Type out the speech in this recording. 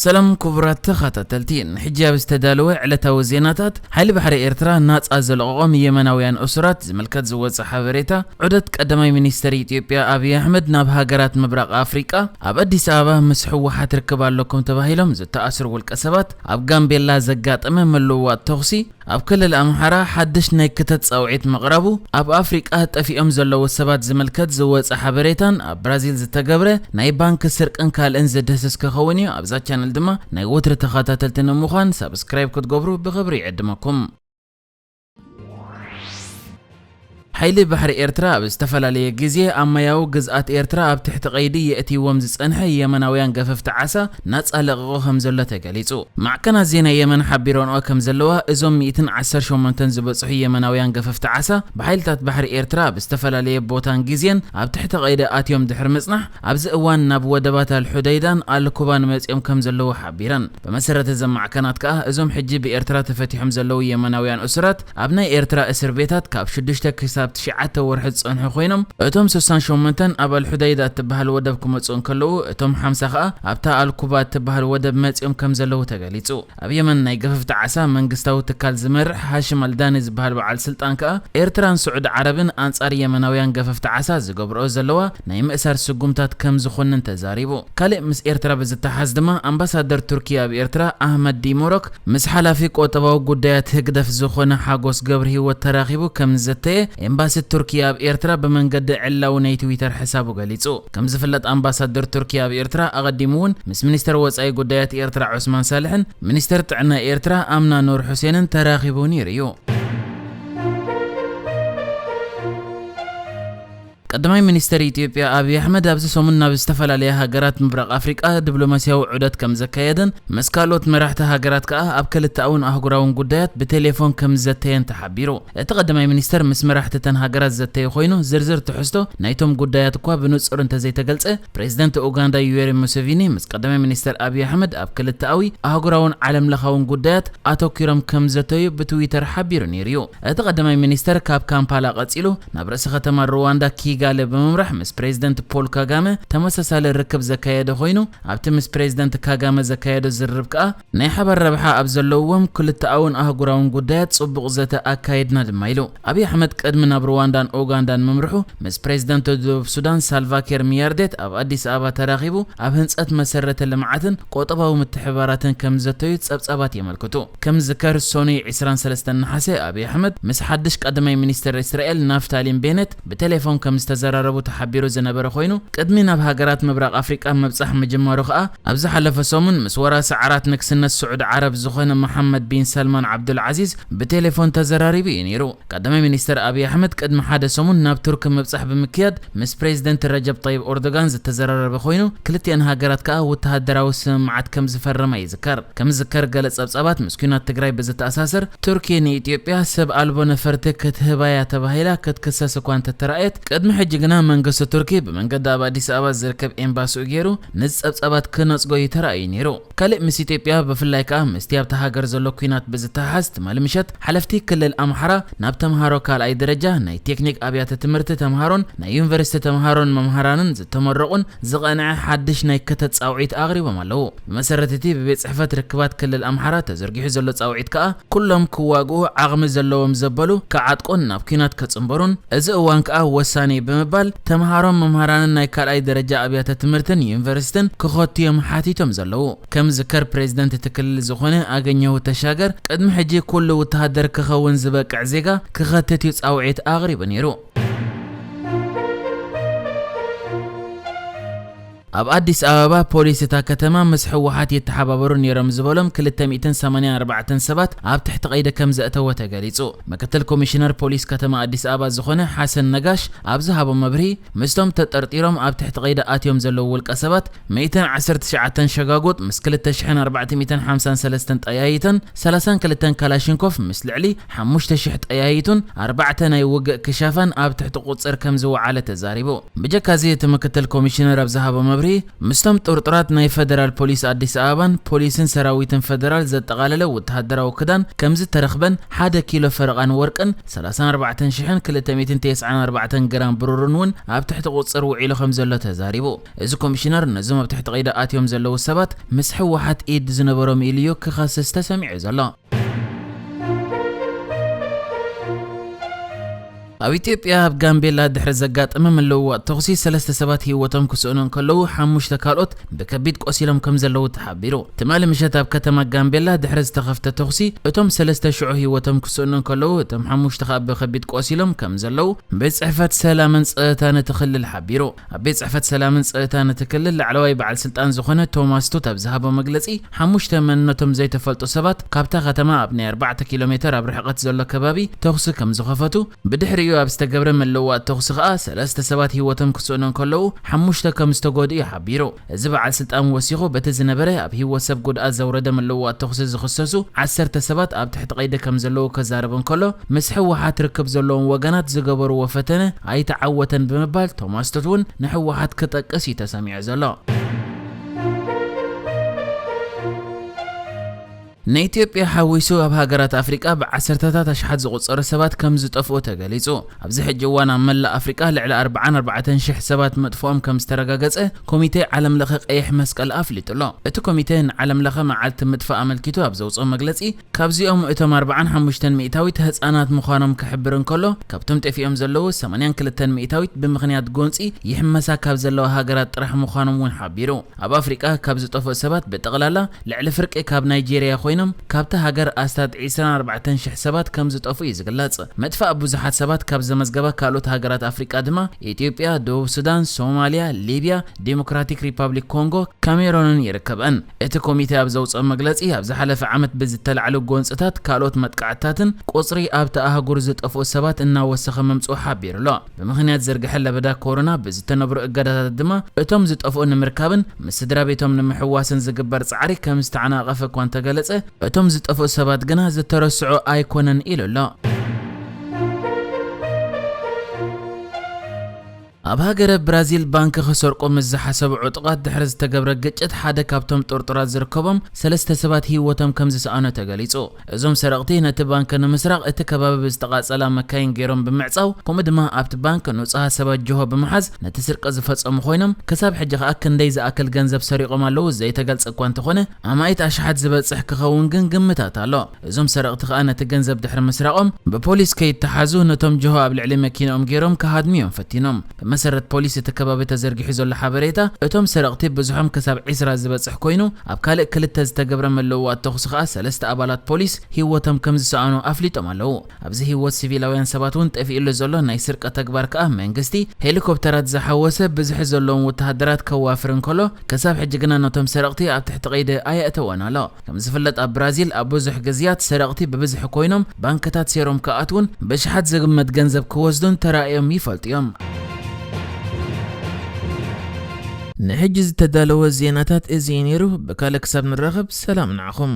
ሰላም ክቡራት ተኸታተልቲ፣ ንሕጂ ኣብ ዝተዳለወ ዕለታዊ ዜናታት፣ ሓይሊ ባሕሪ ኤርትራ ናጻ ዘለቐቖም የመናውያን እሱራት ዝምልከት ዝወጸ ሓበሬታ፣ ዑደት ቀዳማይ ሚኒስተር ኢትዮጵያ ኣብይ ኣሕመድ ናብ ሃገራት ምብራቕ ኣፍሪቃ፣ ኣብ ኣዲስ ኣበባ ምስ ህወሓት ርክብ ኣለኩም ተባሂሎም ዝተኣስሩ ውልቀ ሰባት፣ ኣብ ጋምቤላ ዘጋጠመ ምልውዋጥ ተኹሲ፣ ኣብ ክልል ኣምሓራ ሓድሽ ናይ ክተት ጻውዒት ምቕራቡ፣ ኣብ ኣፍሪቃ ጠፊኦም ዘለዉ ሰባት ዝምልከት ዝወጸ ሓበሬታን ኣብ ብራዚል ዝተገብረ ናይ ባንክ ስርቅን ካልእን ዝድህስስ ክኸውን እዩ። ኣብዛ ቻነል ድማ ናይ ወትሪ ተኸታተልቲ ንምዃን ሳብስክራይብ ክትገብሩ ብኽብሪ ይዕድመኩም። ሓይሊ ባሕሪ ኤርትራ ኣብ ዝተፈላለየ ግዜ ኣብ ማያዊ ግዝኣት ኤርትራ ኣብ ትሕቲ ቀይዲ የእትይዎም ዝጸንሐ የመናውያን ገፈፍቲ ዓሳ ናጻ ለቒቑ ከም ዘሎ ተገሊጹ። ማዕከናት ዜና የመን ሓቢረንኦ ከም ዘለዋ፣ እዞም ሚእትን ዓሰርተ ሸሞንተን ዝበጽሑ የመናውያን ገፈፍቲ ዓሳ ብሓይልታት ባሕሪ ኤርትራ ኣብ ዝተፈላለየ ቦታን ግዜን ኣብ ትሕቲ ቀይዲ ኣትዮም ድሕሪ ምጽናሕ፣ ኣብዚ እዋን ናብ ወደባት ኣልሑደይዳን ኣልኩባን መጺኦም ከም ዘለዉ ሓቢረን። ብመሰረት እዘን ማዕከናት ከኣ፣ እዞም ሕጂ ብኤርትራ ተፈቲሖም ዘለዉ የመናውያን እሱራት ኣብ ናይ ኤርትራ እስር ቤታት ካብ ሽዱሽተ ክሳብ ትሽዓተ ወርሒ ዝጸንሑ ኮይኖም፣ እቶም ስሳን ሸሞንተን ኣብ ኣልሑደይዳ እትበሃል ወደብ ክመጹ እንከለዉ፣ እቶም ሓምሳ ከኣ ኣብታ ኣልኩባ እትበሃል ወደብ መጺኦም ከም ዘለዉ ተገሊጹ። ኣብ የመን ናይ ገፈፍቲ ዓሳ መንግስታዊ ትካል ዝመርሕ ሃሽም ኣልዳኒ ዝበሃል በዓል ስልጣን ከኣ፣ ኤርትራን ስዑዲ ዓረብን ኣንጻር የመናውያን ገፈፍቲ ዓሳ ዝገብርኦ ዘለዋ ናይ ምእሳር ስጉምታት ከም ዝኾንን ተዛሪቡ። ካልእ ምስ ኤርትራ ብዝተሓዝ ድማ፣ ኣምባሳደር ቱርኪ ኣብ ኤርትራ ኣህመድ ዲሞሮክ ምስ ሓላፊ ቆጠባዊ ጉዳያት ህግደፍ ዝኾነ ሓጎስ ገብረሂወት ተራኺቡ ከም ዝዘተየ ኤምባሲ ቱርኪ ኣብ ኤርትራ ብመንገዲ ዕላዊ ናይ ትዊተር ሕሳቡ ገሊጹ። ከም ዝፍለጥ፣ ኣምባሳደር ቱርኪ ኣብ ኤርትራ ኣቐዲሙ እውን ምስ ሚኒስተር ወጻኢ ጉዳያት ኤርትራ ዑስማን ሳልሕን ሚኒስተር ጥዕና ኤርትራ ኣምና ኑር ሑሴንን ተራኺቡ ነይሩ እዩ። ቀዳማይ ሚኒስተር ኢትዮጵያ ኣብይ ኣሕመድ ኣብዚ ሰሙን ናብ ዝተፈላለያ ሃገራት ምብራቕ ኣፍሪቃ ዲፕሎማስያዊ ዑደት ከም ዘካየደን ምስ ካልኦት መራሕቲ ሃገራት ከኣ ኣብ ክልተኣውን ኣህጉራውን ጉዳያት ብቴሌፎን ከም ዘተየን ተሓቢሩ። እቲ ቀዳማይ ሚኒስተር ምስ መራሕቲ እተን ሃገራት ዘተየ ኮይኑ፣ ዝርዝር ትሕዝቶ ናይቶም ጉዳያት እኳ ብንጹር እንተዘይተገልጸ፣ ፕሬዚደንት ኡጋንዳ ዩዌሪ ሙሴቪኒ ምስ ቀዳማይ ሚኒስተር ኣብይ ኣሕመድ ኣብ ክልተኣዊ፣ ኣህጉራውን ዓለምለኻውን ጉዳያት ኣተኲሮም ከም ዘተዩ ብትዊተር ሓቢሩ ነይሩ እዩ። እቲ ቀዳማይ ሚኒስተር ካብ ካምፓላ ቀጺሉ ናብ ርእሲ ከተማ ሩዋንዳ ኪጋሊ ብምምራሕ ምስ ፕሬዚደንት ፖል ካጋመ ተመሳሳሊ ርክብ ዘካየደ ኮይኑ፣ ኣብቲ ምስ ፕሬዚደንት ካጋመ ዘካየዶ ዝርርብ ከኣ፣ ናይ ሓባር ረብሓ ኣብ ዘለዎም ክልተኣውን ኣህጉራውን ጉዳያት ጽቡቕ ዘተ ኣካይድና ድማ ኢሉ። ኣብይ ኣሕመድ ቅድሚ ናብ ሩዋንዳን ኡጋንዳን ምምርሑ፣ ምስ ፕሬዚደንት ደቡብ ሱዳን ሳልቫ ኪር ሚያርዴት ኣብ ኣዲስ ኣበባ ተራኺቡ፣ ኣብ ህንጸት መሰረተ ልምዓትን ቁጠባዊ ምትሕብባራትን ከም ዘተዩ ጸብጻባት የመልክቱ። ከም ዝከር፣ ሶኑይ ዕስራን ሰለስተን ነሓሰ ኣብይ ኣሕመድ ምስ ሓድሽ ቀዳማይ ሚኒስተር እስራኤል ናፍታሊን ቤነት ብቴሌፎን ከም ዝተዘራረቡ ተሓቢሩ ዝነበረ ኮይኑ፣ ቅድሚ ናብ ሃገራት ምብራቕ ኣፍሪቃ ምብጻሕ ምጅማሩ ከኣ፣ ኣብ ዝሓለፈ ሰሙን ምስ ወራሲ ዓራት ንግስነት ስዑዲ ዓረብ ዝኾነ መሓመድ ቢን ሰልማን ዓብዱልዓዚዝ ብቴሌፎን ተዘራሪቡ እዩ ነይሩ። ቀዳማይ ሚኒስተር ኣብይ ኣሕመድ ቅድሚ ሓደ ሰሙን ናብ ቱርኪ ምብጻሕ ብምክያድ ምስ ፕሬዚደንት ረጀብ ጠይብ ኦርዶጋን ዝተዘራረበ ኮይኑ፣ ክልቲአን ሃገራት ከኣ ወተሃደራዊ ስምምዓት ከም ዝፈረማ ይዝከር። ከም ዝዝከር፣ ገለ ጸብጻባት ምስ ኲናት ትግራይ ብዝተኣሳሰር፣ ቱርኪ ንኢትዮጵያ ሰብ ኣልቦ ነፈርቲ ክትህባያ ተባሂላ ክትክሰስ እኳ እንተተራእየት፣ ቅድሚ ሕጂ ግና መንግስቲ ቱርኪ ብመንገዲ ኣብ ኣዲስ ኣበባ ዝርከብ ኤምባሲኡ ገይሩ ነዚ ጸብጻባት ክነጽጎ እዩ ተራእዩ ነይሩ። ካልእ ምስ ኢትዮጵያ፣ ብፍላይ ከኣ ምስቲ ኣብታ ሃገር ዘሎ ኲናት ብዝተሓሓዝ፣ ትማሊ ምሸት ሓለፍቲ ክልል ኣምሓራ ናብ ተምሃሮ ካልኣይ ደረጃ ናይ ቴክኒክ ኣብያተ ትምህርቲ ተምሃሮን ናይ ዩኒቨርሲቲ ተምሃሮን መምሃራንን ዝተመረቑን ዝቐንዐ ሓድሽ ናይ ክተት ጻውዒት ኣቕሪቦም ኣለዉ። ብመሰረት እቲ ብቤት ጽሕፈት ርክባት ክልል ኣምሓራ ተዘርጊሑ ዘሎ ጻውዒት ከኣ፣ ኩሎም ክዋግኡ ዓቕሚ ዘለዎም ዘበሉ ክዓጥቁን ናብ ኲናት ክጽንበሩን፣ እዚ እዋን ከኣ ወሳኒ ብምባል፣ ተምሃሮን መምሃራንን ናይ ካልኣይ ደረጃ ኣብያተ ትምህርትን ዩኒቨርሲትን ክኸቱ እዮም ሓቲቶም ዘለዉ። ከም ዝከር፣ ፕሬዚደንት እቲ ክልል ዝኾነ ኣገኘሁ ተሻገር፣ ቅድሚ ሕጂ ኩሉ ወተሃደር ክኸውን ዝበቅዕ ዜጋ ክኸትት እዩ ጻውዒት ኣቕሪቡ ነይሩ። ኣብ ኣዲስ ኣበባ፣ ፖሊስ እታ ከተማ ምስ ህወሓት ይተሓባበሩ ነይሮም ዝበሎም ክልተ ሚእትን ሰማንያን ኣርባዕተን ሰባት ኣብ ትሕቲ ቀይዲ ከም ዘእተወ ተገሊጹ። ምክትል ኮሚሽነር ፖሊስ ከተማ ኣዲስ ኣበባ ዝኾነ ሓሰን ነጋሽ ኣብ ዝሃቦ መብርሂ፣ ምስቶም ተጠርጢሮም ኣብ ትሕቲ ቀይዲ ኣትዮም ዘለዉ ውልቀ ሰባት፣ ሚእትን ዓሰርተ ትሽዓተን ሸጋጉጥ ምስ ክልተ ሽሕን ኣርባዕተ ሚእትን ሓምሳን ሰለስተን ጠያይተን፣ ሰላሳን ክልተን ካላሽንኮፍ ምስ ልዕሊ ሓሙሽተ ሽሕ ጠያይቱን ኣርባዕተ ናይ ውግእ ክሻፋን ኣብ ትሕቲ ቁጽር ከም ዝወዓለ ተዛሪቡ። ብጀካ እዚ፣ እቲ ምክትል ኮሚሽነር ኣብ ዝሃቦ ሪ ምስቶም ጥርጡራት ናይ ፈደራል ፖሊስ ኣዲስ ኣበባን ፖሊስን ሰራዊትን ፈደራል ዘጠቓለለ ወተሃደራዊ ክዳን ከምዝተረኽበን ሓደ ኪሎ ፈረቓን ወርቅን ሰላሳን ኣርባዕተን ሽሕን ክልተ ሚእትን ተስዓን ኣርባዕተን ግራም ብሩርን እውን ኣብ ትሕቲ ቁፅፅር ውዒሉ ከም ዘሎ ተዛሪቡ። እዚ ኮሚሽነር ነዞም ኣብ ትሕቲ ቀይዲ ኣትዮም ዘለዉ ሰባት ምስ ህወሓት ኢድ ዝነበሮም ኢሉ እዩ ክኸስስ ተሰሚዑ ዘሎ። ኣብ ኢትዮጵያ ኣብ ጋምቤላ ድሕሪ ዘጋጠመ ምልውዋጥ ተኹሲ ሰለስተ ሰባት ህይወቶም ክስእኑ እንከለዉ ሓሙሽተ ካልኦት ብከቢድ ቆሲሎም ከም ዘለዉ ተሓቢሩ። ትማሊ ምሸት ኣብ ከተማ ጋምቤላ ድሕሪ ዝተኸፍተ ተኹሲ እቶም ሰለስተ ሽዑ ህይወቶም ክስእኑ እንከለዉ እቶም ሓሙሽተ ከኣ ብከቢድ ቆሲሎም ከም ዘለዉ ቤት ጽሕፈት ሰላምን ጸጥታን እቲ ክልል ሓቢሩ። ኣብ ቤት ጽሕፈት ሰላምን ጸጥታን እቲ ክልል ላዕለዋይ በዓል ስልጣን ዝኾነ ቶማስ ቱት ኣብ ዝሃቦ መግለጺ ሓሙሽተ መንነቶም ዘይተፈልጡ ሰባት ካብታ ከተማ ኣብ ናይ ኣርባዕተ ኪሎ ሜተር ኣብ ርሕቀት ዘሎ ከባቢ ተኹሲ ከም ዝኸፈቱ ብድሕሪኡ ኣብ ዝተገብረ ምልውዋጥ ተኹሲ ከኣ ሰለስተ ሰባት ህይወቶም ክስእኑ እንከለዉ ሓሙሽተ ከም ዝተጎድኡ እዩ ሓቢሩ። እዚ በዓል ስልጣን ወሲኹ በቲ ዝነበረ ኣብ ህይወት ሰብ ጉድኣት ዘውረደ ምልውዋጥ ተኹሲ ዝኽሰሱ ዓሰርተ ሰባት ኣብ ትሕቲ ቀይዲ ከም ዘለዉ ክዛረብ እንከሎ ምስ ህወሓት ርክብ ዘለዎም ወገናት ዝገበርዎ ፈተነ ኣይተዓወተን ብምባል ቶማስ ቱት እውን ንህወሓት ክጠቅስ እዩ ተሰሚዑ ዘሎ። ንኢትዮጵያ ሓዊሱ ኣብ ሃገራት ኣፍሪቃ ብዓሰርተታት ኣሽሓት ዝቑጸሩ ሰባት ከም ዝጠፍኡ ተገሊጹ። ኣብዚ ሕጂ እዋን ኣብ መላእ ኣፍሪቃ ልዕሊ ኣርባዓን ኣርባዕተን ሽሕ ሰባት መጥፍኦም ከም ዝተረጋገጸ ኮሚቴ ዓለም ለኸ ቀይሕ መስቀል ኣፍሊጡ ኣሎ። እቲ ኮሚቴ ንዓለም ለኸ መዓልቲ ምጥፋእ ኣመልኪቱ ኣብ ዘውጽኦ መግለጺ ካብዚኦም እቶም ኣርባዓን ሓሙሽተን ሚእታዊት ህጻናት ምዃኖም ክሕብር እንከሎ ካብቶም ጠፊኦም ዘለዉ ሰማንያን ክልተን ሚእታዊት ብምኽንያት ጎንጺ ይሕመሳ ካብ ዘለዋ ሃገራት ጥራሕ ምዃኖም እውን ሓቢሩ። ኣብ ኣፍሪቃ ካብ ዝጠፍኡ ሰባት ብጠቕላላ ልዕሊ ፍርቂ ካብ ናይጄርያ ኮይኖም ካብታ ሃገር ኣስታት ዕስራን ኣርባዕተን ሽሕ ሰባት ከም ዝጠፍኡ እዩ ዝግለጽ። ምጥፋእ ብዙሓት ሰባት ካብ ዘመዝገባ ካልኦት ሃገራት ኣፍሪቃ ድማ ኢትዮጵያ፣ ደቡብ ሱዳን፣ ሶማልያ፣ ሊብያ፣ ዲሞክራቲክ ሪፓብሊክ ኮንጎ፣ ካሜሮንን ይርከበን። እቲ ኮሚቴ ኣብ ዘውጽኦ መግለጺ ኣብ ዝሓለፈ ዓመት ብዝተላዕሉ ጎንጽታት ካልኦት መጥቃዕትታትን ቁጽሪ ኣብታ ኣህጉር ዝጠፍኡ ሰባት እናወሰኸ ምምጽኡ ሓቢሩ ኣሎ። ብምኽንያት ዝርግሐ ለበዳ ኮሮና ብዝተነብሩ እገዳታት ድማ እቶም ዝጠፍኡ ንምርካብን ምስ ስድራ ቤቶም ንምሕዋስን ዝግበር ጻዕሪ ከም ዝተዓናቐፈ እኳ እንተገለጸ እቶም ዝጠፍኡ ሰባት ግና ዝተረስዑ ኣይኮነን ኢሉ ኣሎ። ኣብ ሃገረ ብራዚል ባንክ ክሰርቁ ምስ ዝሓሰቡ ዕጡቓት ድሕሪ ዝተገብረ ግጭት ሓደ ካብቶም ጥርጡራት ዝርከቦም ሰለስተ ሰባት ህይወቶም ከም ዝሰኣኑ ተገሊጹ። እዞም ሰረቕቲ ነቲ ባንክ ንምስራቕ እቲ ከባቢ ብዝተቓጸላ መካይን ገይሮም ብምዕጻው ከምኡ ድማ ኣብቲ ባንክ ንጹሃት ሰባት ጅሆ ብምሓዝ ነቲ ስርቂ ዝፈጸሙ ኮይኖም ክሳብ ሕጂ ከኣ ክንደይ ዝኣክል ገንዘብ ሰሪቖም ኣለዉ ዘይተገልጸ እኳ እንተኾነ ኣማኢት ኣሽሓት ዝበጽሕ ክኸውን ግን ግምታት ኣሎ። እዞም ሰረቕቲ ከኣ ነቲ ገንዘብ ድሕሪ ምስራቖም ብፖሊስ ከይተሓዙ ነቶም ጅሆ ኣብ ልዕሊ መኪንኦም ገይሮም ክሃድሙ እዮም ፈቲኖም። ብመሰረት ፖሊስ እቲ ከባቢ ተዘርጊሑ ዘሎ ሓበሬታ እቶም ሰረቕቲ ብዝሖም ክሳብ ዒስራ ዝበጽሕ ኮይኑ ኣብ ካልእ ክልተ ዝተገብረ ምልውዋጥ ተኹሲ ከኣ ሰለስተ ኣባላት ፖሊስ ህይወቶም ከም ዝሰኣኑ ኣፍሊጦም ኣለዉ። ኣብዚ ህይወት ሲቪላውያን ሰባት እውን ጠፊኡሉ ዘሎ ናይ ስርቂ ተግባር ከኣ መንግስቲ ሄሊኮፕተራት ዝሓወሰ ብዝሒ ዘለዎም ወተሃደራት ከዋፍር እንከሎ ክሳብ ሕጂ ግና ነቶም ሰረቕቲ ኣብ ትሕቲ ቀይዲ ኣየእተወን ኣሎ። ከም ዝፍለጥ ኣብ ብራዚል ኣብ ብዙሕ ግዝያት ሰረቕቲ ብብዝሒ ኮይኖም ባንክታት ሴሮም ክኣትውን ብሽሓት ዝግመት ገንዘብ ክወስዱን ተራእዮም ይፈልጡ እዮም። ንሕጂ ዝተዳለወ ዜናታት እዚ እዩ ነይሩ። ብካልእ ክሳብ ንራኸብ ሰላም ንዓኹም።